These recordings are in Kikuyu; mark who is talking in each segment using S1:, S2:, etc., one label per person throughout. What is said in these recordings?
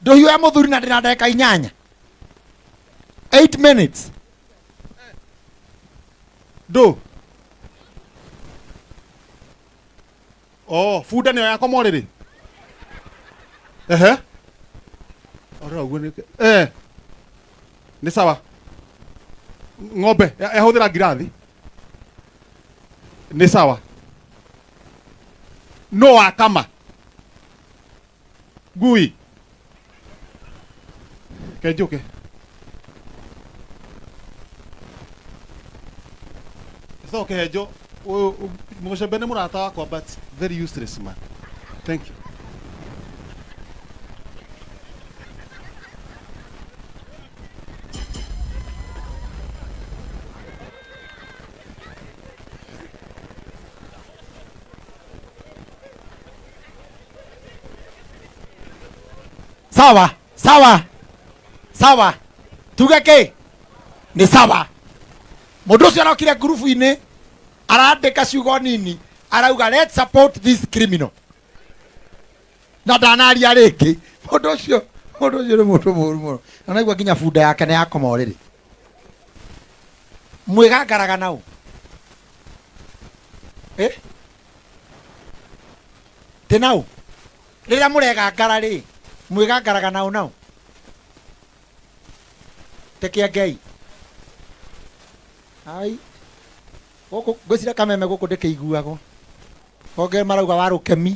S1: Ndũhiũ ya mũthuri na ndĩna ndagĩka 8. 8 minutes.
S2: Ndũ. Oh, bunda nĩyo yakoma ũrĩrĩ. Ehe. Ora ũguo nĩ eh. Nĩ sawa. Ng'ombe yahũthĩra ngirathi. Nĩ sawa. No wakama. Ngui. Kenjuke. So Kenjo, Mũcembe nĩ mũrata wakwa but very useless man. Thank you.
S1: Sawa, sawa. Sawa. Tuge kĩ? Nĩ sawa. Mũndũ ũcio arokire ngurubu-inĩ arandĩka ciugo nini arauga let's support this criminal. Na ndanaria rĩngĩ. Mũndũ ũcio nĩ mũndũ mũru mũno. Na naigua nginya bunda yake nĩ yakoma ũrĩrĩ. Mwĩgangaraga naũ? Eh? Tĩ naũ? Rĩrĩa mũregangara rĩ, mwĩgangaraga naũ naũ? Tĩ kĩengei? Ai. Gũkũ ngwĩciria kameme gũkũ ndĩkĩiguagwo. Kongĩ marauga wa rũkemi.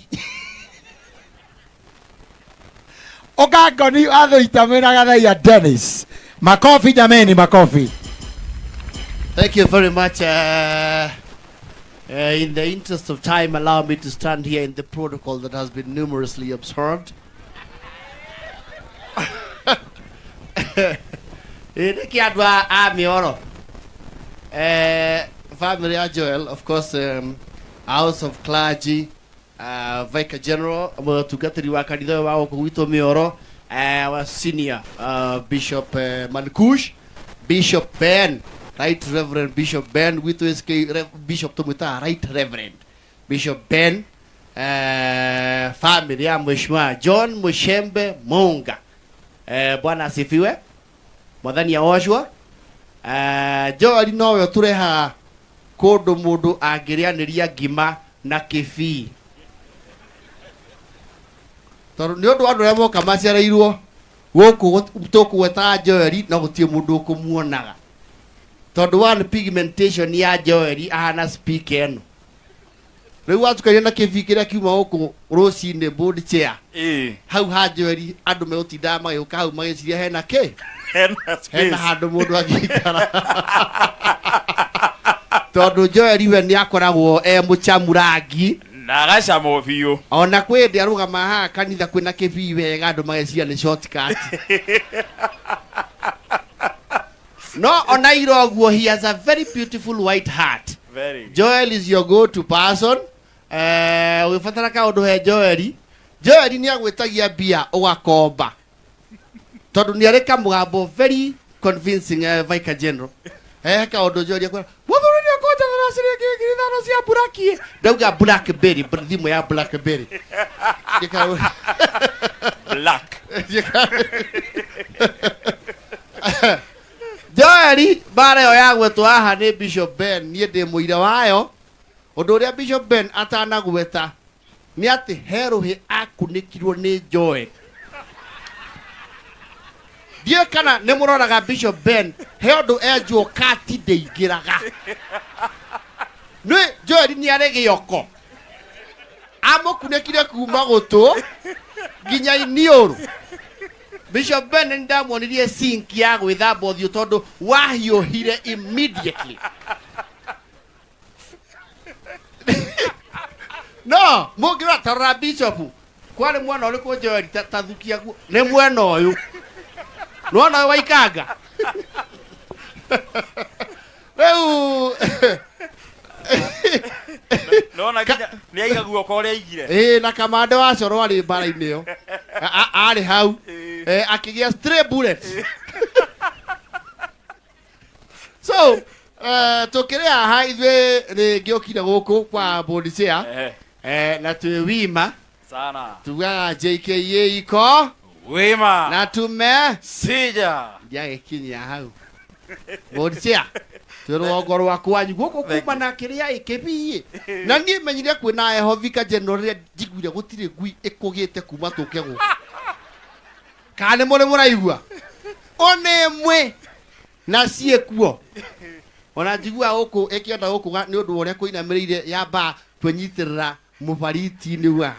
S1: Ũkangoni athũita mwĩna Gathaia Dennis. Makofi jameni, makofi.
S3: Thank you very much. In the interest of time, allow me to stand here in the protocol that has been numerously observed. Ĩ nĩkĩ andũ a mĩoro? Family ya Joel, of course, House of Clergy, Vicar General, mũtungatĩri wa kanitha ũyũ wa gũkũ gwitũ mĩoro, wa senior Bishop Mankush, Bishop Ben, Right Reverend Bishop Ben, gwitũ SK Bishop tũmwĩtaga Right Reverend Bishop Ben, family ya Mheshimiwa John Mushembe Munga. Bwana asifiwe. Mwathani agoocwo. Joel nowe ũtũrehaga kũndũ mũndũ angĩrĩanĩria ngima na kĩbii. Tondũ nĩ ũndũ wa andũ arĩa moka macereirwo gũkũ tũkũgwetaga Joel no gũtirĩ mũndũ ũkũmuonaga. Tondũ one pigmentation ya Joel ahana speaker ĩno. Rĩu watukania na kĩbii kĩrĩa kiuma gũkũ rũcinĩ board chair. Hau ha Joel andũ megũtindaga magĩũka hau magĩciria hena kĩ?
S4: Hena space.
S3: Hena handũ mũndũ angĩikara. Tondũ Joel we nĩ akoragwo e mũcamu rangi.
S4: Na agacamwo biũ.
S3: Ona kwĩ hĩndĩ arũgama haha kanitha kwĩna kĩbii wega andũ mageciria nĩ shortcut. No ona ira ũguo he has a very beautiful white heart.
S4: Very.
S3: Joel is your go to person. Ũgĩbatara kaũndũ he Joel. Joel nĩ agwĩtagia mbia ũgakomba. Tondũ nĩ arĩ kamũgambo very convincing, Vicar General. Kaũndũ Joel akwĩra, mũthuri nĩ ũkũnjetherera ciringi 5,000 cia Black. Ndauga Blackberry, thimũ ya Blackberry.
S4: Black.
S3: Joel, mbara ĩyo ya gwetwo haha nĩ Bishop Ben, niĩ ndĩ mũira wayo. Ũndũ ũrĩa Bishop Ben atanagweta nĩ atĩ he rũhĩ akunĩkirwo nĩ Joel. Ndiũĩ kana nĩ mũroraga Bishop Ben, he ũndũ enjwo kati ndĩingĩraga. Nĩ Joel nĩ arĩ gĩoko. Amũkunĩkire kuma gũtũ nginya iniũrũ. Bishop Ben nĩ ndamuonirie sink ya gwĩthamba ũthiũ tondũ wahiũhire immediately. No, mũngĩrora tarora Bishop, kwarĩ mwena ũrĩkũ Joel ta thukia guo? Nĩ mwena ũyũ. Nĩwona ũyũ waikanga? Rĩu
S4: Nona nginya nĩ aiga guoko ũrĩa aigire.
S3: Ĩĩ, na kamande wa coro arĩ mbara-inĩ ĩyo. Arĩ hau. Akĩgĩa stray bullets. So, tũkĩrĩ haha ithuĩ rĩngĩ ũkire gũkũ kwa board chair. Na twĩ wima.
S4: Sana.
S3: Tugaga JKA iko.
S4: Wima.
S3: Na tume
S4: Sija.
S3: Ndiagĩkinyia hau. Bodia. Twĩ rũgongo rwa kwanyu gũkũ kuma na kĩrĩa ĩkĩbiĩ. Na niĩ menyire kwĩna heho Vicar General rĩrĩa njiguire gũtirĩ ngui ĩkũgĩte kuma tũke gũkũ. Kana nĩ mũrĩ mũraigua? Ona ĩmwe na ciĩkuo. Ona njiguaga gũkũ ĩkĩenda gũkũga nĩ ũndũ wa ũrĩa kũinamĩrĩire yambaga kwĩnyitĩrĩra mũbariti-inĩ wa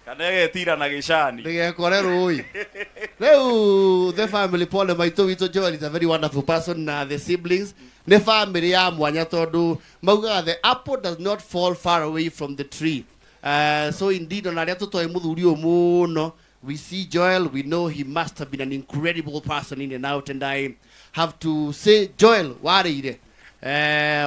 S4: Kana ĩgetira na gĩcani.
S3: Ndĩgekore rũĩ. Rĩu the family pole maitũ witũ Joel is a very wonderful person na the siblings nĩ family ya mwanya tondũ maugaga the apple does not fall far away from the tree. So indeed ona arĩa tũtoĩ mũthuri ũyũ mũno, we see Joel, we know he must have been an incredible person in and out, and I have to say Joel warĩire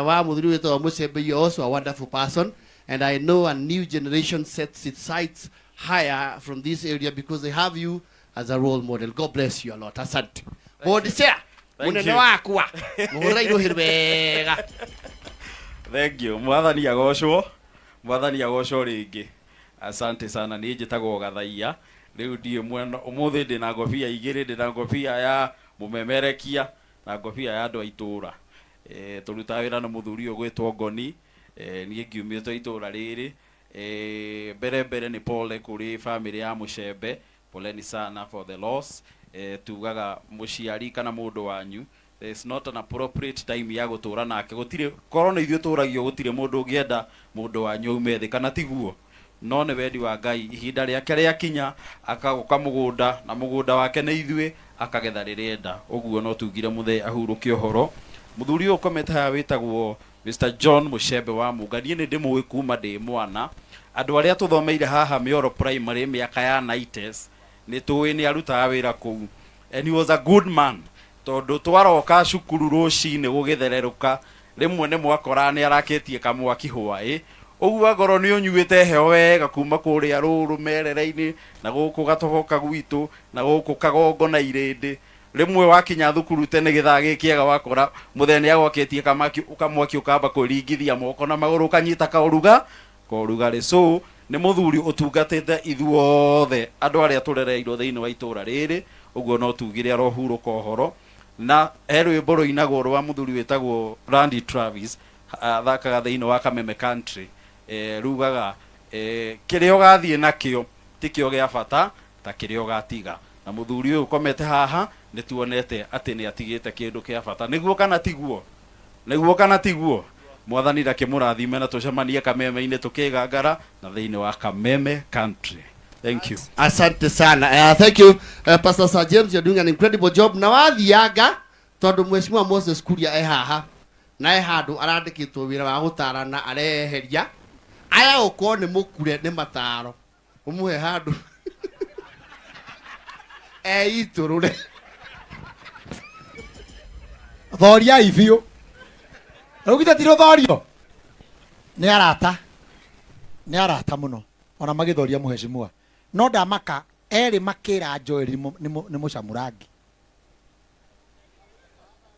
S3: wa mũthuri wĩtagwo Mũcembe, you are also a wonderful person, and I know a new generation sets its sights higher from this area because they have you as a role model. God bless you a lot. Asante. Board chair,
S4: Thank
S3: munene
S4: you.
S3: wakwa. Mũhũra irũhĩ wega.
S4: Thank you. Mwathani agocwo. Mwathani agocwo rĩngĩ. Asante sana. Niĩ njĩtagwo Gathaiya. Rĩu ndiĩ mwena ũmũthĩ ndĩna ngobia igĩrĩ, ndĩna ngobia ya mũmemerekia na ngobia ya andũ a itũũra. Tũrutaga wĩra na mũthuri ũyũ gwĩtwo Ngoni. Niĩ ngiumĩte itũũra rĩrĩ. Mbere mbere nĩ pole kũrĩ family ya Mũcembe. Poleni sana for the loss. Tugaga mũciari kana mũndũ wanyu there is not an appropriate time ya gũtũra nake. Gũtirĩ korwo nĩ ithuĩ tũragio, gũtirĩ mũndũ ũngĩenda mũndũ wanyu aume thĩ, kana tiguo? No nĩ wendi wa Ngai, ihinda rĩake rĩakinya akagũka mũgũnda, na mũgũnda wake nĩ ithuĩ, akagetha rĩrĩa ũguo. No tugire mũthee ahurũke ũhoro. Mũthuri ũyũ ũkomete haha wĩtagwo Mr John Mũcembe wa Mũnga. Niĩ nĩ ndĩmũĩ kuma ndĩ mwana. Andũ arĩa tũthomeire haha Mĩoro Primary mĩaka ya 90s nĩ tũĩ nĩ arutaga wĩra kũu, and he was a good man, tondũ twaroka cukuru rũcinĩ gũgĩthererũka rĩmwe nĩ mwakora nĩ arakĩtie kamwaki hwaĩ ũguo, angorwo nĩ ũnyuĩte heho wega kuma kũrĩa rũrũ merere-inĩ na gũkũ gatoboka gwitũ na gũkũ kagongo na irĩndĩ. Rĩmwe wakinya thukuru tene gĩthaa gĩkĩega wakora mũthee nĩ agwakĩtie kamaki kamwaki, ũkamba kwĩringithia moko na magũrũ, ũkanyita kaũruga korugarĩ. So nĩ mũthuri ũtungatĩte ithuothe andũ arĩa tũrereirwo thĩinĩ wa itũũra rĩrĩ. Ũguo no tugire arohurũka ũhoro. Na he rwĩmbo rũinagwo rwa mũthuri wĩtagwo Randy Travis, athakaga thĩinĩ wa Kameme Country, rugaga kĩrĩa ũgathiĩ nakĩo tikĩo gĩa bata ta kĩrĩa ũgatiga. Na mũthuri ũyũ ũkomete haha nĩ tuonete atĩ nĩ atigĩte kĩndũ kĩa bata. Nĩguo kana tiguo? Nĩguo kana tiguo? Mwathani ndakĩmũrathime na tũcemanie Kameme-inĩ tũkĩgangara na thĩinĩ wa Kameme Country. Thank you.
S3: Asante sana. Thank you, Pastor Sir James, you're doing an incredible job. Na wathianga tondũ Mheshimiwa Moses Kuria e haha na e handũ arandĩkĩtwo wĩra wa gũtarana areheria aya gũkorwo nĩ mũkure nĩ mataro ũmũhe handũ eitũrũre.
S1: Thoriai biũ. Rĩu githĩ ti rũthorio? Nĩ arata, nĩ arata mũno ona magĩthoria mũhecimua. No ndamaka erĩ makĩra Joel nĩ mũcamurangi.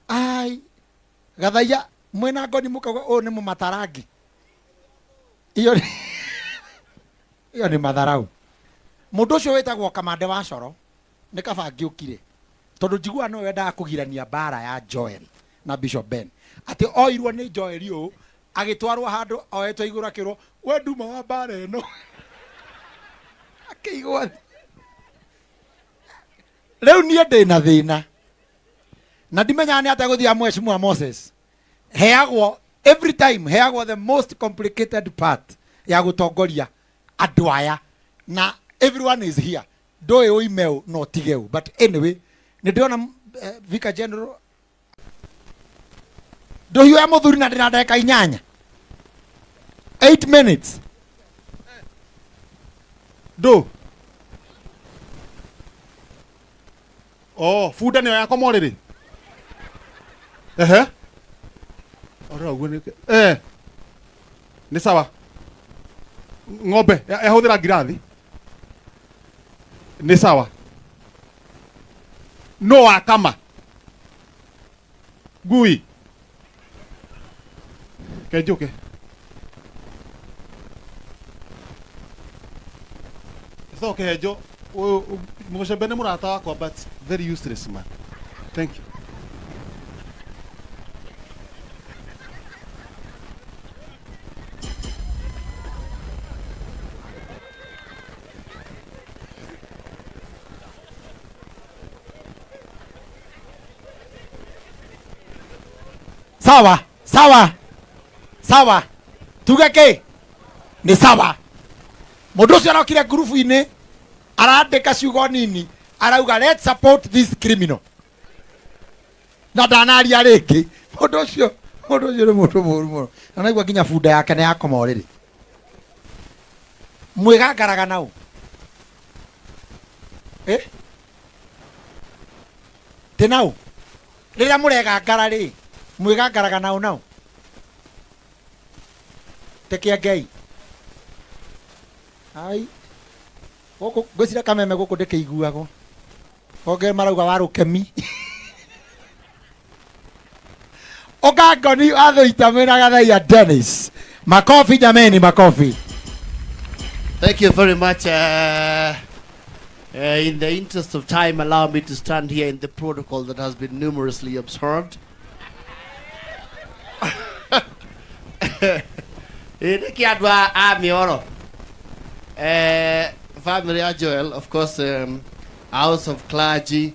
S1: Ai Gathaiya mwĩna ngoni mũkauga ũyũ nĩ mũmatarangi. Iyo nĩ matharau. Mũndũ ũcio wĩtagwo Kamande wa Coro nĩ kaba ngĩũkire, tondũ njiguaga nĩwe wendaga kũgirania mbara ya Joel na Bishop Ben, atĩ oirwo nĩ Joel ũũ agĩtwarwo handũ oetwo igũrũ akĩrwo we nduma wa mbara ĩno, akĩigwo thĩ. Rĩu niĩ ndĩna thĩna na ndimenyaga nĩ atĩa gũthiaga. Mheshimiwa Moses heagwo every time, heagwo the most complicated part ya gũtongoria andũ aya, na everyone is here, ndũĩ ũime ũ no tige ũ. But anyway, nĩ ndĩrona Vicar General ndũhiũ ya mũthuri na ndĩna ndagĩka 8, 8 minutes.
S2: Ndũ oh bunda nĩyo yakoma ũrĩrĩ ehe ora ũguo nĩ nĩ sawa. Ng'ombe yahũthĩra ngirathi nĩ sawa. No wakama ngui kenjũke. So kĩhenjo. Mũcembe nĩ mũrata wakwa but very useless man. Thank you.
S1: Sawa sawa sawa, tuge kä nä sawa. Må ndå å cio arokire ngurubu-inä arandä ciugo nini, arauga let's support this criminal, na ndanaria rä ngä. Må ndå å cio, må ndå å cio nä må ndå må ru må no, na naigua nginya bunda yake nä yakoma å rä rä. Mwä nau eh tä nau rä rä a må regangara rä mwä nau nau tekia ngai ai gũkũ ngwĩciria kameme gũkũ ndĩkĩiguagwo onge marauga wa rũkemi ũkangoni athũita mwĩna Gathaia Dennis. Makofi jameni, makofi.
S3: Thank you very much. In the interest of time, allow me to stand here in the protocol that has been numerously observed. Nĩkĩ andũ a mĩoro, family ya Joel, of course, House of Clergy,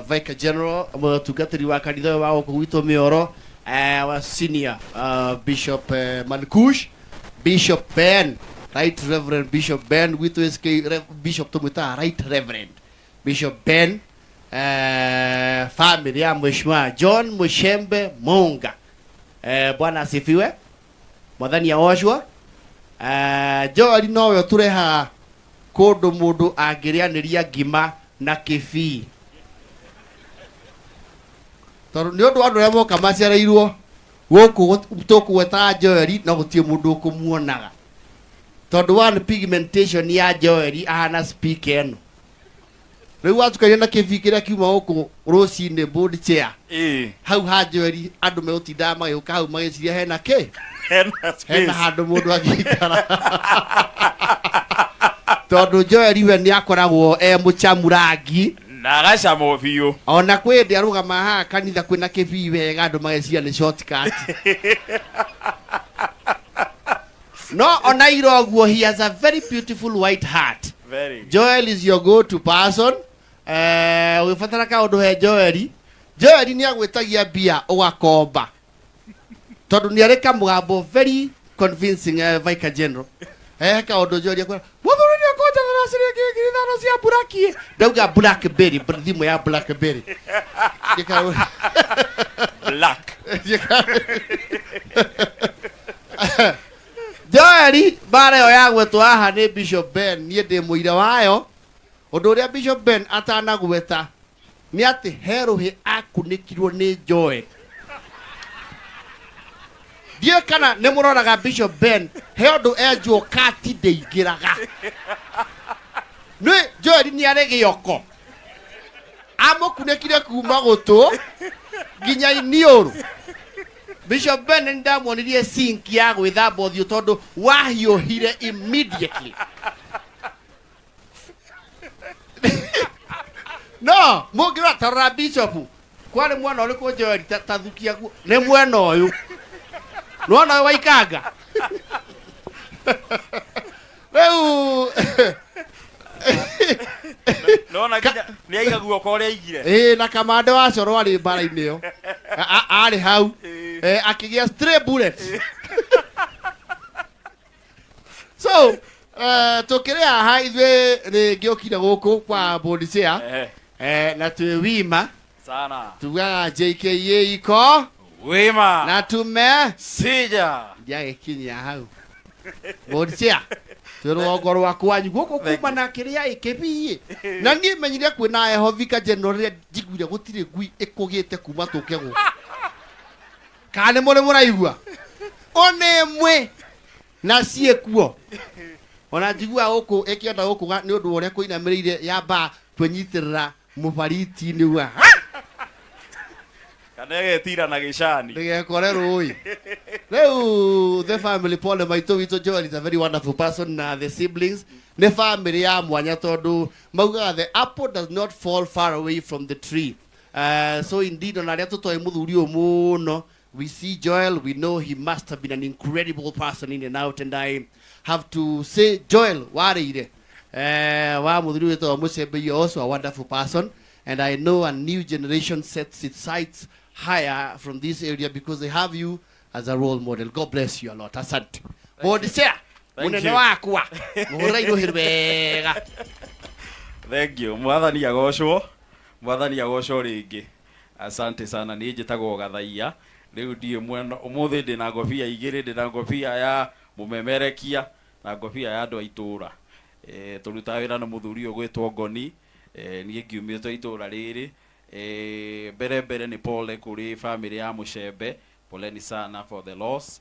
S3: Vicar General, mũtungatĩri wa kanitha ũyũ wa gũkũ gwitũ mĩoro, wa senior Bishop Mankush, Bishop Ben, Right Reverend Bishop Ben gwitũ SK Bishop tũmwĩtaga Right Reverend Bishop Ben, family ya Mheshimiwa John Mushembe Munga. Bwana asifiwe. Mwathani agoocwo. Joel nowe ũtũrehaga kũndũ mũndũ angĩrĩanĩria ngima na kĩbii, tondũ nĩ ũndũ wa andũ arĩa moka macereirwo gũkũ tũkũgwetaga Joel no gũtirĩ mũndũ ũkũmuonaga, tondũ one pigmentation ya Joel ahana speaker ĩno. Rĩu watukania na kĩbii kĩrĩa kiuma gũkũ rũcinĩ board chair hau ha Joel, andũ megũtindaga magĩũka hau magĩciria hena kĩ,
S4: hena
S3: hena
S4: space.
S3: Handũ mũndũ angĩikara, tondũ Joel we nĩ akoragwo e mũcamu rangi
S4: na agacama biũ.
S3: Ona kwĩ hĩndĩ arũgama haha kanitha kwĩna kĩbii wega, andũ mageciria nĩ shortcut. No ona ira ũguo, he has a very beautiful white heart.
S4: Very.
S3: Joel is your go to person. Ũgĩbatara kaũndũ he Joel. Joel nĩ agwĩtagia mbia ũgakomba, tondũ nĩ arĩ kamũgambo very convincing. Vicar General, kaũndũ Joel akwĩra mũthuri nĩ ũkũnjathara ciringi 5,000 cia buraki, ndauga blackberry, thimũ ya blackberry.
S4: Black.
S3: Joel, mbara ĩyo ya gwetwo haha nĩ Bishop Ben, niĩ ndĩ mũira wayo. Ũndũ ũrĩa Bishop Ben atanagweta nĩ atĩ he rũhĩ akunĩkirwo nĩ Joel. Ndiũĩ kana nĩ mũroraga Bishop Ben, he ũndũ enjwo kati ndĩingĩraga. Nĩ Joel nĩ arĩ gĩoko, amũkunĩkire kuma gũtũ nginya iniũrũ. Bishop Ben nĩ ndamuonirie sink ya gwĩthamba ũthiũ, tondũ wahiũhire immediately. No mũngĩrora, tarora Bishop, kwarĩ mwena ũrĩkũ Joel tathukia guo? Nĩ mwena ũyũ, nĩwona ũyũ waikanga rĩu.
S4: Nona nginya nĩ aiga guoko ũrĩa aigire.
S3: Ĩĩ, na kamande wa coro arĩ mbara-inĩ ĩyo. Arĩ hau. Akĩgĩa stray bullets. So tũkĩrĩ haha ithuĩ rĩngĩ ũkire gũkũ kwa board chair, na twĩ wima
S4: sana.
S3: Tugaga JKA iko
S4: wima
S3: na tume
S4: sija
S3: ndiagĩkinyia hau. Board chair, twĩ rũgongo rwa kwanyu gũkũ.
S4: Thank
S3: kuma na kĩrĩa ĩkĩbii, na niĩ menyire kwĩna heho Vicar General rĩrĩa njiguire gũtirĩ ngui ĩkũgĩte kuma tũke gũkũ. Kana nĩ mũrĩ mũraigua ona ĩmwe na ciĩkuo? Ona njiguaga gũkũ ĩkĩenda gũkũga nĩ ũndũ wa ũrĩa kũinamĩrĩire, yamba kwĩnyitĩrĩra mũbariti-inĩ wa.
S4: Kana egetira na gĩcani.
S3: Ndĩgekore rũĩ. Rĩu the family, pole maitũ witũ. Joel is a very wonderful person, na the siblings nĩ family ya mwanya, tondũ maugaga the apple does not fall far away from the tree. So indeed, ona arĩa tũtoĩ mũthuri ũyũ mũno, we see Joel, we know he must have been an incredible person in and out. And I have to say, Joel warĩire wa mũthuri wĩtagwo Mũcembe, you are also a wonderful person, and I know a new generation sets its sights higher from this area because they have you as a role model. God bless you a lot. Asante, board chair.
S4: Thank
S3: Munene
S4: you.
S3: wakwa, mũhũra irũhĩ wega.
S4: Thank you. Mwathani agocwo. Mwathani agocwo rĩngĩ. Asante sana. Niĩ njĩtagwo Gathaiya. Rĩu ndiĩ mwena ũmũthĩ, ndĩna ngobia igĩrĩ, ndĩna ngobia ya mũmemerekia na ngobia ya andũ a itũũra. Tũrutaga wĩra na mũthuri ũyũ gwĩtwo Ngoni. Niĩ ngiumĩte itũũra rĩrĩ. Mbere mbere nĩ pole kũrĩ family ya Mũcembe, poleni sana for the loss.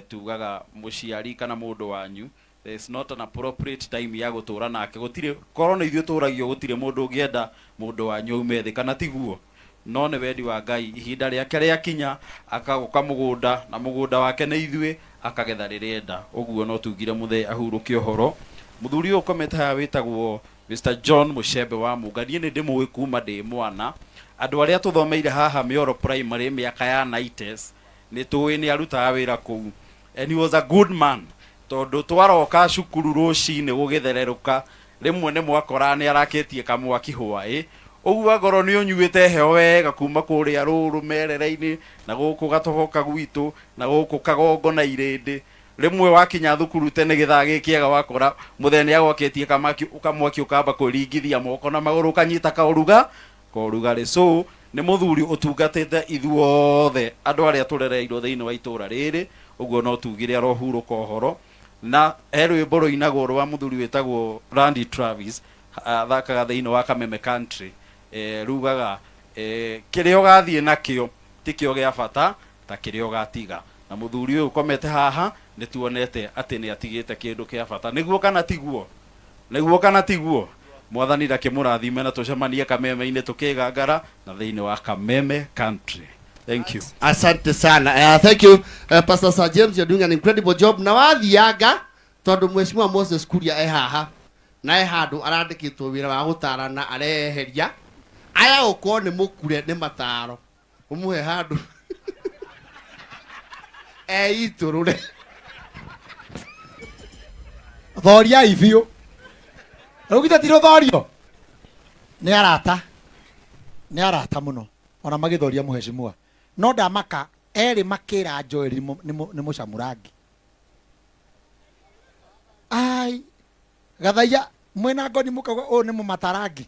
S4: Tugaga mũciari kana mũndũ wanyu, there is not an appropriate time ya gũtũra nake. Gũtirĩ, korwo nĩ ithuĩ tũragio, gũtirĩ mũndũ ũngĩenda mũndũ wanyu aume thĩ, kana tiguo? No nĩ wendi wa Ngai, ihinda rĩake rĩakinya akagoka mũgũnda, na mũgũnda wake nĩ ithuĩ, akagetha rĩrĩenda ũguo. No tugire mũthee ahurũke ũhoro. Mũthuri ũyũ ũkomete haha wĩtagwo Mr John Mũcembe wa Munga, niĩ nĩ ndĩmũĩ kuma ndĩ mwana. Andũ arĩa tũthomeire haha Mĩoro Primary mĩaka ya 90s nĩ tũĩ nĩ arutaga wĩra kũu, and he was a good man, tondũ twaroka cukuru rũcinĩ gũgĩthererũka, rĩmwe nĩ mwakora nĩ arakĩtie kamwaki hwaĩ ũguo, angorwo nĩ ũnyuĩte heho wega kuma kũrĩa rũrũ merere-inĩ na gũkũ gatogoka gwitũ na gũkũ kagongo na irĩndĩ. Rĩmwe wakinya thukuru tene gĩthaa gĩkĩega, wakora mũthee nĩ agwakĩtie kamaki kamwaki, ũkamba kwĩringithia moko na magũrũ, ũkanyita kaũruga korugarĩ. So nĩ mũthuri ũtungatĩte ithuothe andũ arĩa tũrereirwo thĩinĩ wa itũũra rĩrĩ. Ũguo no tugire arohurũka ũhoro. Na he rwĩmbo rũinagwo rwa mũthuri wĩtagwo Randy Travis, athakaga thĩinĩ wa Kameme Country, rugaga kĩrĩa ũgathiĩ nakĩo tikĩo gĩa bata ta kĩrĩa ũgatiga. Na mũthuri ũyũ ũkomete haha nĩ tuonete atĩ nĩ atigĩte kĩndũ kĩa bata. Nĩguo kana tiguo? Nĩguo kana tiguo? Mwathani ndakĩmũrathime, na tũcemanie Kameme-inĩ tũkĩgangara na thĩinĩ wa Kameme Country. Thank you.
S3: Asante sana. Thank you, Pastor Sir James, you're doing an incredible job. Na wathianga, tondũ Mheshimiwa Moses Kuria e haha na e handũ arandĩkĩtwo wĩra wa gũtarana, areheria aya gũkorwo nĩ mũkure nĩ mataro, ũmũhe handũ eitũrũre.
S1: Thoriai biũ rĩu, githĩ ti rũthorio? Nĩ arata, nĩ arata mũno, ona magĩthoria mũheshimiwa. No ndamaka erĩ makĩra Joel nĩ mũcamurangi. Ai Gathaiya, mwĩna ngoni mũkauga ũyũ nĩ mũmatarangi.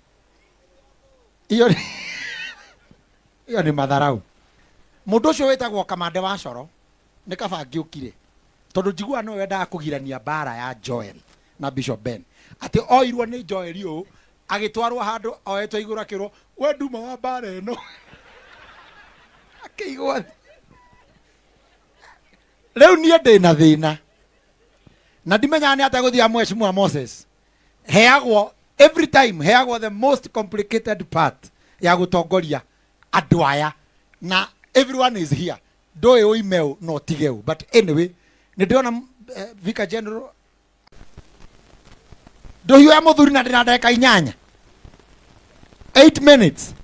S1: Iyo nĩ matharau. Mũndũ ũcio wĩtagwo Kamande wa Coro nĩ kaba ngĩũkire, tondũ njiguaga nĩwe wendaga kũgirania mbara ya Joel na Bishop Ben, atĩ oirwo nĩ Joel ũũ agĩtwarwo handũ oetwo igũrũ, akĩrwo we nduma wa mbara ĩno, akĩigwo thĩ. Rĩu niĩ ndĩ na thĩna na ndimenyaga nĩ atĩa gũthiaga. Mheshimiwa Moses heagwo every time, heagwo the most complicated part ya gũtongoria andũ aya, na everyone is here, ndũĩ ũime ũ no tige ũ. But anyway, nĩ ndĩrona Vicar General ndũhiũ ya mũthuri, na ndĩna ndagĩka 8, 8 minutes.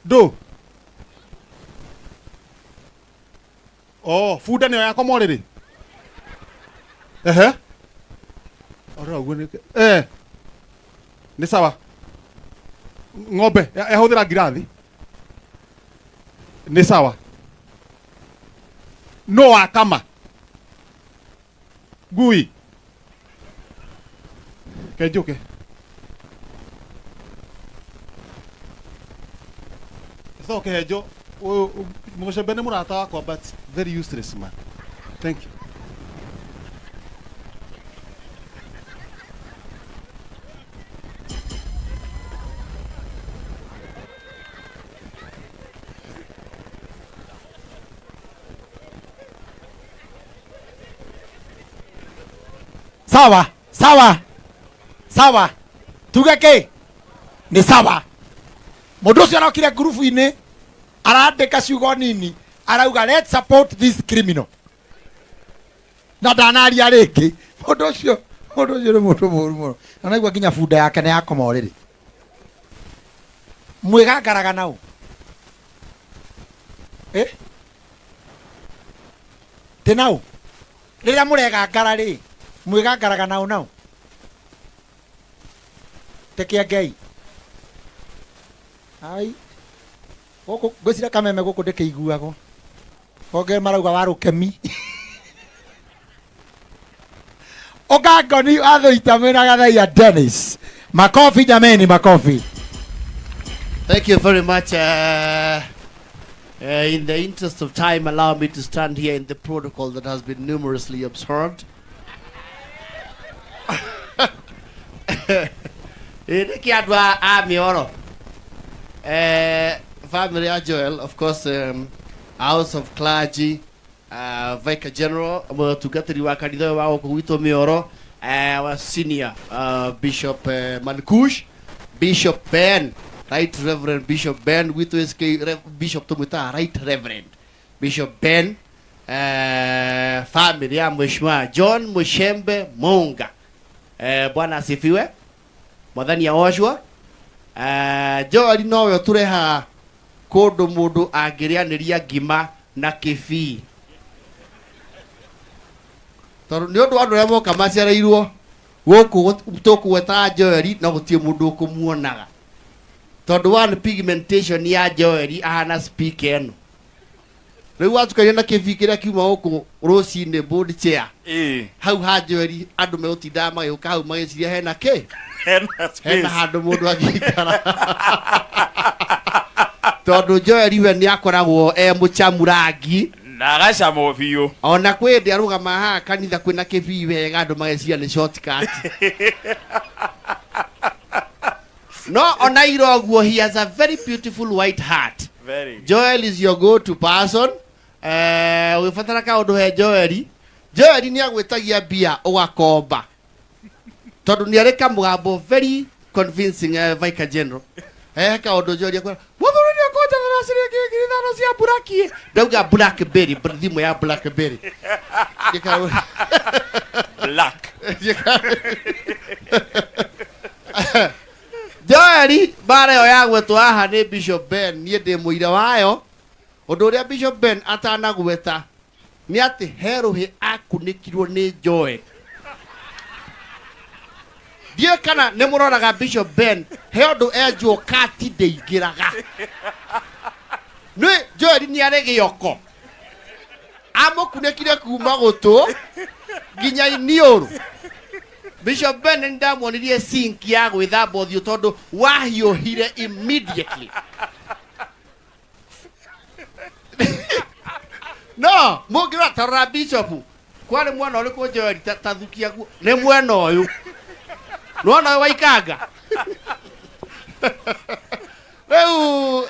S2: Ndũ oh bunda nĩyo yakoma ũrĩrĩ. Ehe, ora ũguo nĩ nĩ sawa. Ng'ombe yahũthĩra ngirathi nĩ sawa. No wakama ngui kenjũke. So Kĩhenjo, Mũcembe nĩ mũrata wakwa, but very useless man. Thank you.
S1: Sawa sawa sawa, tuge kĩ nĩ sawa. Mũndũ ũcio arokire ngurubu-inĩ arandĩka ciugo nini arauga, "Let's support this criminal," na ndanaria rĩngĩ. Mũndũ ũcio nĩ mũndũ mũru mũno, na naigua nginya bunda yake nĩ yakoma ũrĩrĩ. Mwĩgangaraga nau, eh? Tĩ nau rĩrĩa mũregangara rĩ, mwĩgangaraga nau nau tekĩangei ai gũkũ ngwĩciria kameme gũkũ ndĩkĩiguagwo onge marauga wa rũkemi ũkangoni athũita mwĩna Gathaia Dennis. Makofi jameni, makofi.
S3: Thank you very much. In the interest of time, allow me to stand here in the protocol that has been numerously observed. Nĩkĩ andũ a mĩoro, family ya Joel, of course, House of Clergy, Vicar General, mũtungatĩri wa kanitha ũyũ wa gũkũ gwitũ mĩoro, wa senior Bishop Mankush, Bishop Ben, Right Reverend Bishop Ben gwitũ SK. Bishop tũmwĩtaga Right Reverend Bishop Ben, family ya Mheshimiwa John Mushembe Munga. Bwana asifiwe, mwathani aocwo. Joel nowe ũtũrehaga kũndũ mũndũ angĩrĩanĩria ngima na kĩbii, tondũ nĩ ũndũ wa andũ arĩa moka macereirwo gũkũ tũkũgwetaga Joel no gũtirĩ mũndũ ũkũmuonaga, tondũ one pigmentation ya Joel ahana speaker ĩno. Rĩu watukania na kĩbii kĩrĩa kiuma gũkũ rũcinĩ, board chair, hau ha Joel andũ megũtindaga magĩũka hau magĩciria hena kĩ,
S4: hena
S3: hena
S4: space.
S3: Handũ mũndũ angĩikara, tondũ Joel we nĩ akoragwo e mũcamu rangi.
S4: Na agacama biũ.
S3: Ona kwĩ hĩndĩ arũgama haha kanitha kwĩna kĩbii wega, andũ mageciria nĩ shortcut. No ona ira ũguo, he has a very beautiful white heart.
S4: Very.
S3: Joel is your go to person. Ũgĩbatara kaũndũ he Joel, Joel nĩ agwĩtagia mbia ũgakomba, tondũ nĩ arĩ kamũgambo very convincing. Vicar General, he kaũndũ Joel akwĩra, "Mũthuri nĩ ũkũnjetherera ciringi 5,000 cia buraki." Ndauga blackberry, thimũ ya blackberry.
S4: Black.
S3: Joel, mbara ĩyo ya gwetwo haha nĩ Bishop Ben, niĩ ndĩ mũira wayo. Ũndũ ũrĩa Bishop Ben atanagweta nĩ atĩ he rũhĩ akunĩkirwo nĩ Joel. Ndiũĩ kana nĩ mũroraga Bishop Ben, he ũndũ enjwo kati ndĩingĩraga. Nĩ Joel nĩ arĩ gĩoko, amũkunĩkire kuma gũtũ nginya iniũrũ. Bishop Ben nĩ ndamuonirie sink ya gwĩthamba ũthiũ, tondũ wahiũhire immediately. No mũngĩrora, tarora Bishop, kwarĩ mwena ũrĩkũ Joel ta thukia guo? Nĩ mwena ũyũ, nĩwona ũyũ waikanga rĩu.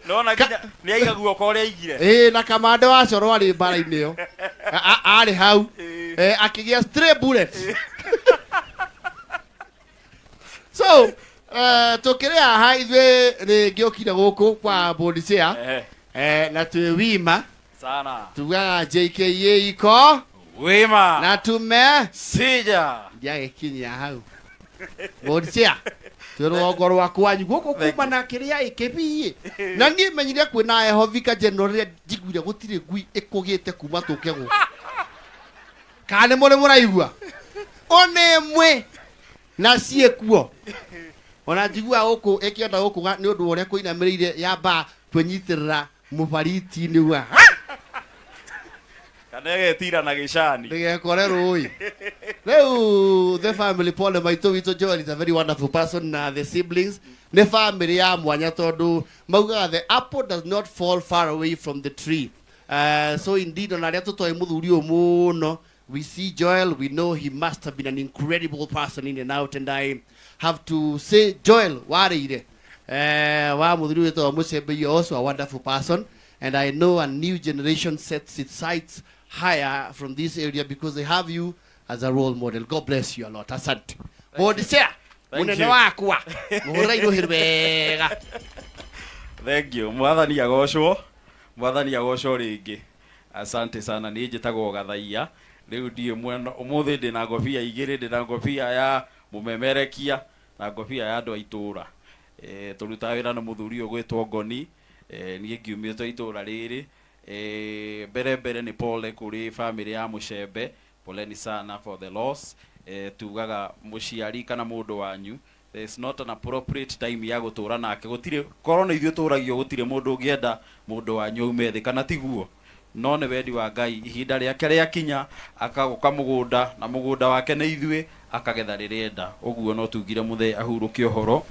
S4: Nona nginya nĩ aiga guoko ũrĩa aigire.
S3: Ĩĩ, na kamande wa coro arĩ mbara-inĩ ĩyo. Arĩ hau. Akĩgĩa stray bullet. So tũkĩrĩ haha ithuĩ rĩngĩ ũkire gũkũ kwa board chair, na twĩ wima.
S4: Sana.
S3: Tugaga JKA iko
S4: wima
S3: na tume
S4: sija.
S3: Ndiagĩkinyia hau, board chair, twĩ rũgongo rwa kwanyu gũkũ kuma na kĩrĩa ĩkĩbii, na niĩ menyire kwĩna heho, Vicar General, rĩrĩa njiguire gũtirĩ ngui ĩkũgĩte kuma tũke gũkũ. Kana nĩ mũrĩ mũraigua ona ĩmwe na ciĩkuo? Ona njiguaga gũkũ ĩkĩenda gũkũga nĩ ũndũ wa ũrĩa kũinamĩrĩire, yamba kwĩnyitĩrĩra mũbariti-inĩ wa
S4: Kana ĩgetira na gĩcani.
S3: Ndĩgekore rũĩ. Rĩu the family, pole maitũ witũ. Joel is a very wonderful person, na the siblings nĩ family ya mwanya, tondũ maugaga the apple does not fall far away from the tree. So indeed, ona arĩa tũtoĩ mũthuri ũyũ mũno, we see Joel, we know he must have been an incredible person in and out. And I have to say, Joel warĩire wa mũthuri wĩtagwo Mũcembe, you are also a wonderful person, and I know a new generation sets its sights higher from this area because they have you as a role model. God bless you a lot. Asante, board chair.
S4: Thank
S3: Munene
S4: you.
S3: wakwa muhũra irũhĩ wega.
S4: Thank you. Mwathani agocwo. Mwathani agocwo rĩngĩ. Asante sana. Niĩ njĩtagwo Gathaiya. Rĩu ndiĩ mwena ũmũthĩ ndĩna ngobia igĩrĩ, ndĩna ngobia ya mũmemerekia na ngobia ya andũ a itũũra. Tũrutaga wĩra na mũthuri ũyũ gwĩtwo Ngoni. Niĩ ngiumĩte itũũra rĩrĩ. Mbere mbere nĩ pole kũrĩ family ya Mũcembe. Poleni sana for the loss. Tugaga mũciari kana mũndũ wanyu, there is not an appropriate time ya gũtũra nake. Gũtirĩ korwo nĩ ithuĩ tũragio, gũtirĩ mũndũ ũngĩenda mũndũ wanyu aume thĩ, kana tiguo? No nĩ wendi wa Ngai, ihinda rĩake rĩakinya akagũka mũgũnda, na mũgũnda wake nĩ ithuĩ, akagetha rĩrĩenda. Ũguo no tugire mũthee ahurũke ũhoro.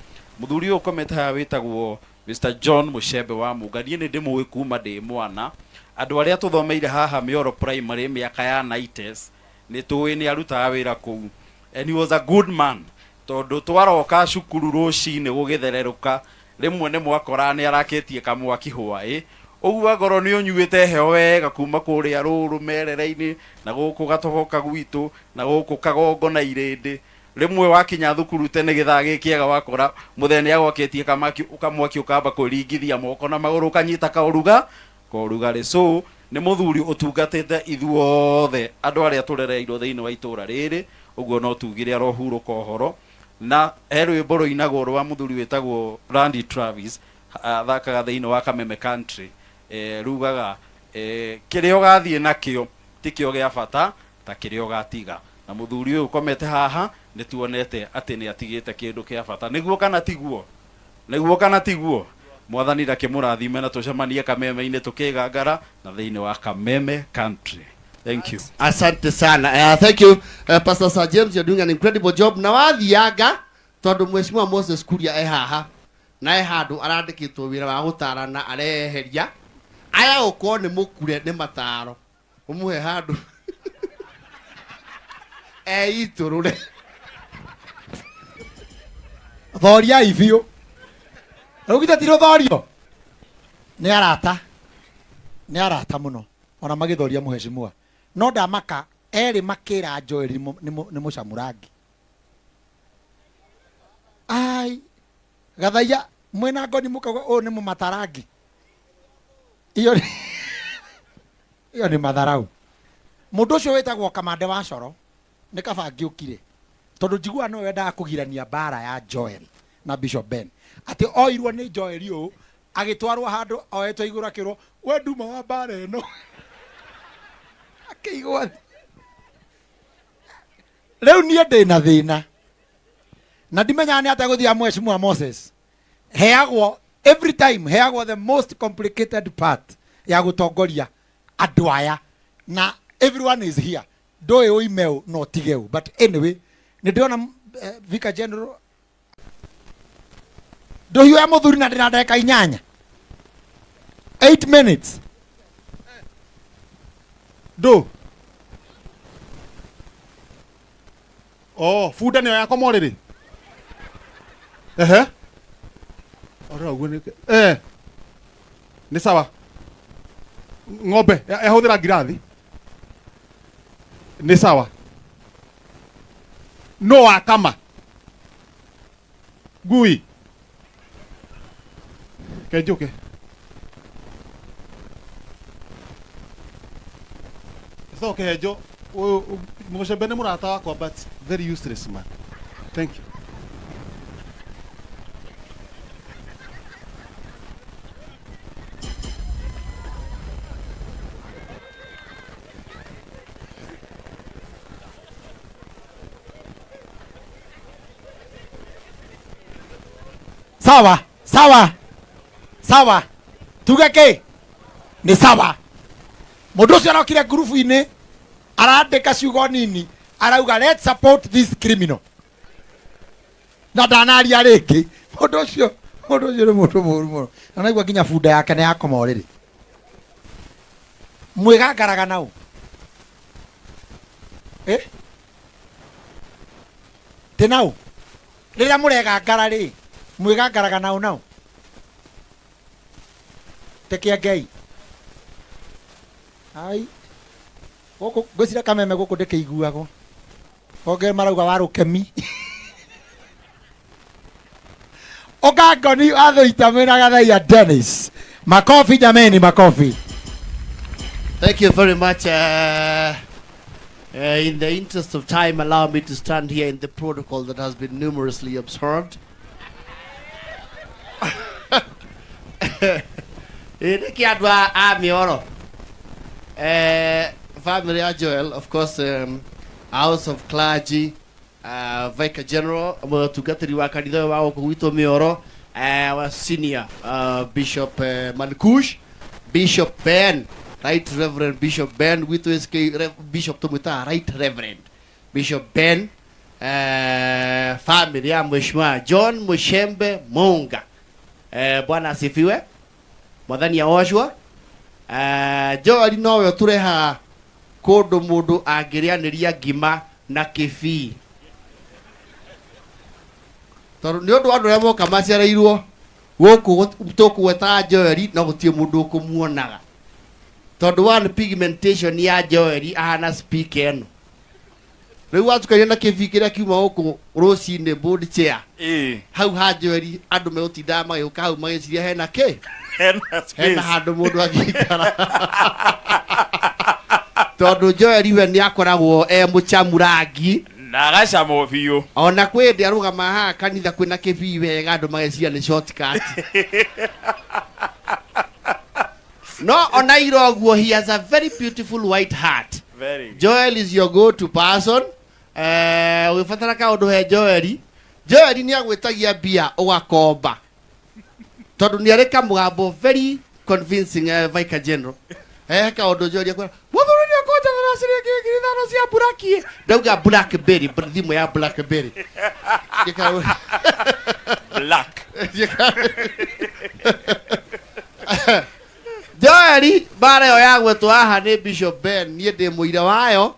S4: Mũthuri ũyũ ũkomete haha wĩtagwo Mr. John Mushembe wa Munga, niĩ nĩ ndĩmũĩ kuma ndĩ mwana. Andũ arĩa tũthomeire haha Mĩoro Primary mĩaka ya 90s nĩ tũĩ nĩ arutaga wĩra kũu, and he was a good man, tondũ twaroka cukuru rũcinĩ gũgĩthererũka, rĩmwe nĩ mwakora nĩ arakĩtie kamwaki hwaĩ ũguo, angorwo nĩ ũnyuĩte heho wega kuma kũrĩa rũrũ merere-inĩ na gũkũ gatoboka gwitũ na gũkũ kagongo na irĩndĩ. Rĩmwe wakinya thukuru tene gĩthaa gĩkĩega, wakora mũthee nĩ agwakĩtie kamaki kamwaki, ũkamba kwĩringithia moko na magũrũ, ũkanyita kaũruga korugarĩ. So nĩ mũthuri ũtungatĩte ithuothe andũ arĩa tũrereirwo thĩinĩ wa itũũra rĩrĩ. Ũguo no tugire arohurũka ũhoro. Na he rwĩmbo rũinagwo rwa mũthuri wĩtagwo Randy Travis, athakaga thĩinĩ wa Kameme Country, rugaga kĩrĩa ũgathiĩ nakĩo tikĩo gĩa bata ta kĩrĩa ũgatiga. Na mũthuri ũyũ ũkomete haha nĩ tuonete atĩ nĩ atigĩte kĩndũ kĩa bata. Nĩguo kana tiguo? Nĩguo kana tiguo? Mwathani ndakĩmũrathime, na tũcemanie Kameme-inĩ tũkĩgangara na thĩinĩ wa Kameme Country. Thank you.
S3: Asante sana. Thank you, Pastor Sir James, you're doing an incredible job. Na wathianga tondu Mheshimiwa Moses Kuria e haha na e handũ arandĩkĩtwo wĩra wa gũtarana, areheria aya gũkorwo nĩ mũkure nĩ mataro, ũmũhe handũ eitũrũre.
S1: Thoriai biũ rĩu, githĩ ti rũthorio? Nĩ arata, nĩ arata mũno, ona magĩthoria mũhecimua no ndamaka erĩ makĩra Joel nĩ mũcamurangi. Ai Gathaiya mwĩna ngoni mũkauga ũyũ nĩ mũmatarangi. Iyo nĩ matharau. Mũndũ ũcio wĩtagwo Kamande wa Coro nĩ kaba ngĩũkire, tondũ njiguaga nĩwe wendaga kũgirania mbara ya Joel na Bishop Ben, atĩ oirwo nĩ Joel ũũ agĩtwarwo handũ oetwo igũrũ, akĩrwo we nduma wa mbara ĩno, akĩigwo thĩ. Rĩu niĩ ndĩ na thĩna na ndimenyaga nĩ atĩa gũthiaga. Mheshimiwa Moses heagwo every time, heagwo the most complicated part ya gũtongoria andũ aya, na everyone is here, ndũĩ ũime ũ no tige ũ. But anyway, nĩ ndĩrona Vicar General ndũhiũ ya mũthuri, na ndĩna ndagĩka 8, 8 minutes.
S2: Ndũ oh bunda nĩyo yakoma ũrĩrĩ ehe ora ũguo nĩ nĩ sawa. Ng'ombe yahũthĩra ngirathi nĩ sawa. No wakama ngui kenjũke. So Kĩhenjo, ũyũ Mũcembe nĩ mũrata wakwa, but very useless man. Thank you.
S1: Sawa sawa sawa, tuge kä nĩ sawa. Mũndũ ũcio arokire ngurubu-inĩ arandĩka ciugo nini, arauga, "Let's support this criminal," na ndanaria rĩngĩ. Mũndũ ũcio nĩ mũndũ mũru mũno, na naigua nginya bunda yake nĩ yakoma ũrĩrĩ. Mwĩgangaraga nau eh? Tĩ nau rĩrĩa mũregangara rĩ, mwĩgangaraga nau nau tekia ngai ai gũkũ ngwĩciria Kameme gũkũ ndĩkĩiguagwo onge marauga wa rũkemi. Ũkangoni athũita mwĩna Gathaia Dennis. Makofi jameni, makofi.
S3: Thank you very much. In the interest of time, allow me to stand here in the protocol that has been numerously observed. Ĩ, nĩkĩ andũ a mĩoro family ya Joel, of course, House of Clergy, Vicar General, mũtungatĩri wa kanitha ũyũ wa gũkũ gwitũ mĩoro, wa senior Bishop Mankush, Bishop Ben, Right Reverend Bishop Ben gwitũ SK Bishop tũmwĩtaga Right Reverend Bishop Ben, family ya Mheshimiwa John Mushembe Munga. Bwana asifiwe. Mwathani agocwo. Joel nowe ũtũrehaga kũndũ mũndũ angĩrĩanĩria ngima na kĩbii, tondũ nĩ ũndũ wa andũ arĩa moka macereirwo gũkũ tũkũgwetaga Joel no gũtirĩ mũndũ ũkũmuonaga, tondũ one pigmentation ya Joel ahana speaker ĩno. Rĩu watukania na kĩbii kĩrĩa kiuma gũkũ rũcinĩ, board chair, hau ha Joel andũ megũtindaga magĩũka hau magĩciria hena kĩ,
S4: hena
S3: hena
S4: space.
S3: Handũ mũndũ angĩikara, tondũ Joel we nĩ akoragwo e mũchamu rangi
S4: Na agacamwo biũ.
S3: Ona kwĩ hĩndĩ arũgama haha kanitha kwĩna kĩbii wega, andũ mageciria nĩ shortcut. No ona ira ũguo, he has a very beautiful white heart.
S4: Very.
S3: Joel is your go to person. Ũgĩbatara kaũndũ he Joel, Joel nĩ agwĩtagia mbia ũgakomba, tondũ nĩ arĩ kamũgambo very convincing. Vicar General, kaũndũ Joel akwĩra, mũthuri nĩ ũkũnjathara ciringi 5,000 cia buraki, ndauga blackberry, thimũ ya blackberry.
S4: Black.
S3: Joel, mbara ĩyo ya gwetwo haha nĩ Bishop Ben, niĩ ndĩ mũira wayo.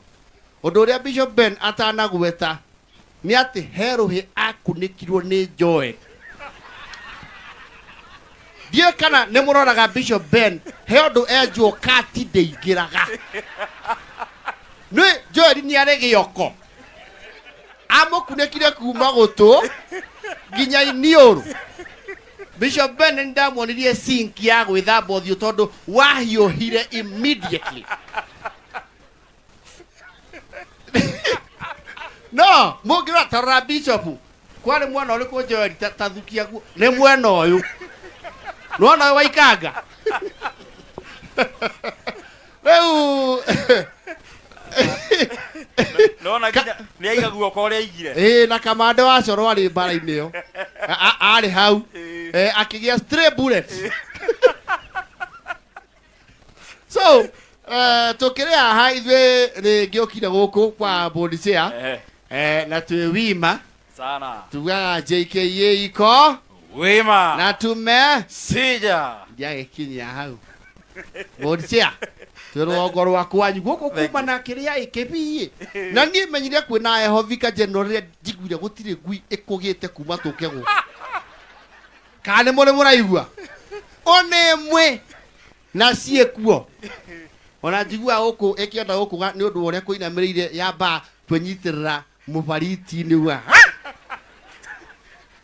S3: Ũndũ ũrĩa Bishop Ben atanagweta nĩ atĩ he rũhĩ akunĩkirwo nĩ Joel. Ndiũĩ kana nĩ mũroraga Bishop Ben, he ũndũ enjwo kati ndĩingĩraga. Nĩ Joel nĩ arĩ gĩoko, amũkunĩkire kuma gũtũ nginya iniũrũ. Bishop Ben nĩ ndamuonirie sink ya gwĩthamba ũthiũ, tondũ wahiũhire immediately. No mũngĩrora, tarora Bishop, kwarĩ mwena ũrĩkũ Joel tathukia guo? Nĩ mwena ũyũ, nĩwona ũyũ waikanga rĩu.
S4: Nona nginya nĩ aiga guoko ũrĩa aigire.
S3: Ĩĩ, na kamande wa coro arĩ mbara-inĩ ĩyo. Arĩ hau. Akĩgĩa stray bullets. So tũkĩrĩ haha ithuĩ rĩngĩ ũkire gũkũ kwa board chair, na twĩ wima
S4: Sana.
S3: Tugaga JKA iko
S4: wima
S3: na tume
S4: sija.
S3: Ndiagĩkinyia hau. Board chair, twĩ rũgongo rwa kwanyu gũkũ kuma na kĩrĩa ĩkĩbii, na niĩ menyire kwĩna heho Vicar General rĩrĩa njiguire gũtirĩ ngui ĩkũgĩte kuma tũke gũkũ. Kana nĩ mũrĩ mũraigua ona ĩmwe na ciĩkuo? Ona njiguaga gũkũ ĩkĩenda gũkũga nĩ ũndũ wa ũrĩa kũinamĩrĩire, yamba kwĩnyitĩrĩra mũbariti-inĩ wa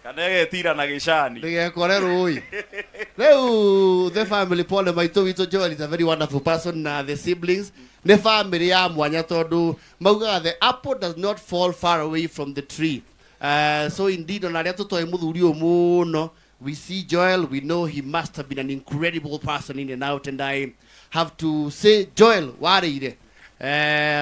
S4: Kana ĩgetira na gĩcani.
S3: Ndĩgekore rũĩ. Rĩu the family, pole maitũ witũ. Joel is a very wonderful person, na the siblings nĩ family ya mwanya, tondũ maugaga the apple does not fall far away from the tree. So indeed, ona arĩa tũtoĩ mũthuri ũyũ mũno, we see Joel, we know he must have been an incredible person in and out. And I have to say, Joel warĩire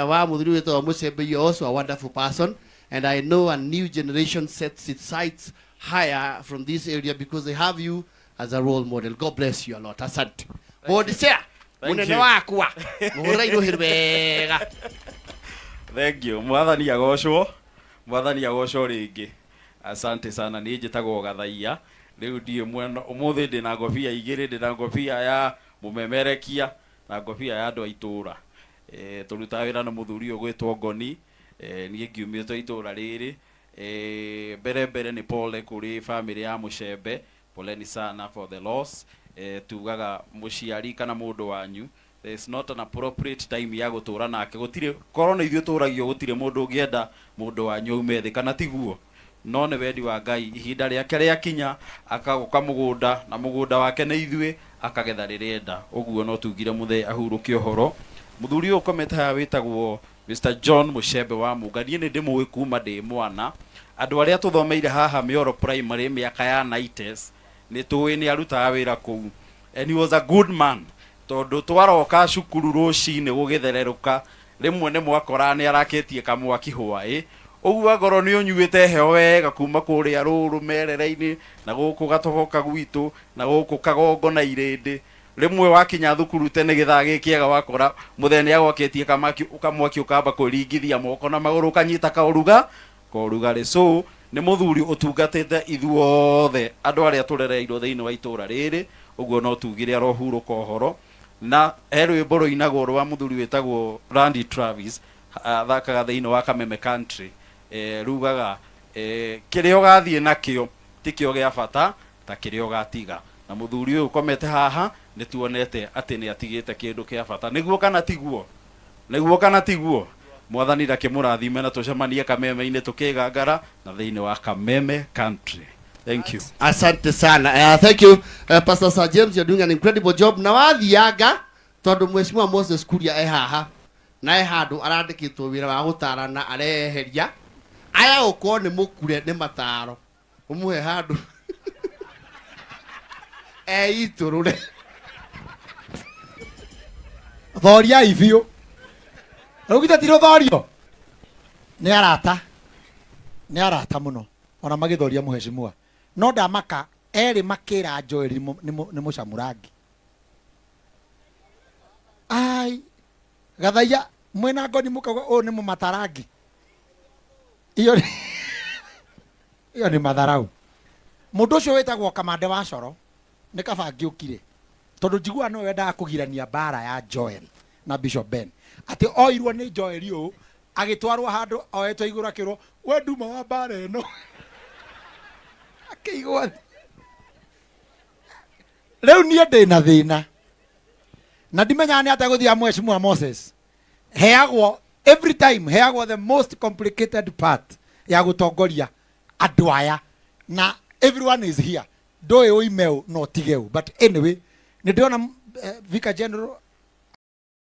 S3: wa mũthuri wĩtagwo Mũcembe, you are also a wonderful person, and I know a new generation sets its sights higher from this area because they have you as a role model. God bless you a lot. Asante, board chair.
S4: Thank
S3: Mũnene
S4: you.
S3: wakwa, mũhũra irũhĩ wega.
S4: Thank you. Mwathani agocwo, mwathani agocwo rĩngĩ. Asante sana. Niĩ njĩtagwo Gathaia. Rĩu ndiĩ mwena ũmũthĩ ndĩna ngobia igĩrĩ, ndĩna ngobia ya mũmemerekia na ngobia ya andũ a itũũra. Tũrutaga wĩra na mũthuri ũyũ gwĩtwo Ngoni. Niĩ ngiumĩte itũũra rĩrĩ. Mbere mbere nĩ pole kũrĩ family ya Mũcembe, poleni sana for the loss. Tugaga mũciari kana mũndũ wanyu, there is not an appropriate time ya gũtũra nake. Gũtirĩ korwo nĩ ithuĩ tũragio, gũtirĩ mũndũ ũngĩenda mũndũ wanyu aume thĩ, kana tiguo? No nĩ wendi wa Ngai, ihinda rĩake rĩakinya akagoka mũgũnda, na mũgũnda wake nĩ ithuĩ, akagetha rĩrĩa enda. Ũguo no tugire mũthee ahurũke ũhoro. Mũthuri ũyũ ũkomete haha wĩtagwo Mr John Mucembe wa Munga, niĩ nĩ ndĩmũĩ kuma ndĩ mwana. Andũ arĩa tũthomeire haha Mĩoro Primary mĩaka ya 90s nĩ tũĩ nĩ arutaga wĩra kũu, and he was a good man, tondũ twaroka cukuru rũcinĩ gũgĩthererũka, rĩmwe nĩ mwakora nĩ arakĩtie kamwaki hwaĩ ũguo, angorwo nĩ ũnyuĩte heho wega kuma kũrĩa rũrũ merere-inĩ na gũkũ gatogoka gwitũ na gũkũ kagongo na irĩndĩ. Rĩmwe wakinya thukuru tene gĩthaa gĩkĩega, wakora mũthee nĩ agwakĩtie kamaki kamwaki, ũkamba kwĩringithia moko na magũrũ, ũkanyita kaũruga korugarĩ. So nĩ mũthuri ũtungatĩte ithuothe andũ arĩa tũrereirwo thĩinĩ wa itũra rĩrĩ. Ũguo no tugire arohurũka ũhoro. Na he rwĩmbo rũinagwo rwa mũthuri wĩtagwo Randy Travis, athakaga thĩinĩ wa Kameme Country, rugaga kĩrĩa ũgathiĩ nakĩo tikĩo gĩa bata ta kĩrĩa ũgatiga. Na mũthuri ũyũ ũkomete haha nĩ tuonete atĩ nĩ atigĩte kĩndũ kĩa bata. Nĩguo kana tiguo? Nĩguo kana tiguo? Mwathani ndakĩmũrathime, na tũcemanie Kameme-inĩ tũkĩgangara na thĩinĩ wa Kameme Country. Thank you.
S3: Asante sana. Thank you, Pastor Sir James, you're doing an incredible job. Na wathianga tondu Mheshimiwa Moses Kuria e haha na e handũ arandĩkĩtwo wĩra wa gũtarana, areheria aya gũkorwo nĩ mũkure nĩ mataro, ũmũhe handũ eitũrũre.
S1: Thoriai biũ rĩu, githĩ ti rũthorio? Nĩ arata, nĩ arata mũno, ona magĩthoria mũheshimiwa no ndamaka erĩ makĩra Joel nĩ mũcamurangi. Ai gathaia mwĩna ngoni mũkauga ũyũ nĩ mũmatarangi. Iyo nĩ matharau. Mũndũ ũcio wĩtagwo Kamande wa Coro nĩ kaba ngĩũkire, tondũ njiguaga nĩwe wendaga kũgirania mbara ya Joel na Bishop Ben, atĩ oirwo nĩ Joel ũũ agĩtwarwo handũ oetwo igũrũ, akĩrwo we nduma wa mbara ĩno, akĩigwo thĩ. Rĩu niĩ ndĩ na thĩna na ndimenyaga nĩ atĩa gũthiaga. Mheshimiwa Moses heagwo every time, heagwo the most complicated part ya gũtongoria andũ aya, na everyone is here. Ndũĩ ũime ũ no tige ũ, but anyway nĩ ndĩrona Vicar General.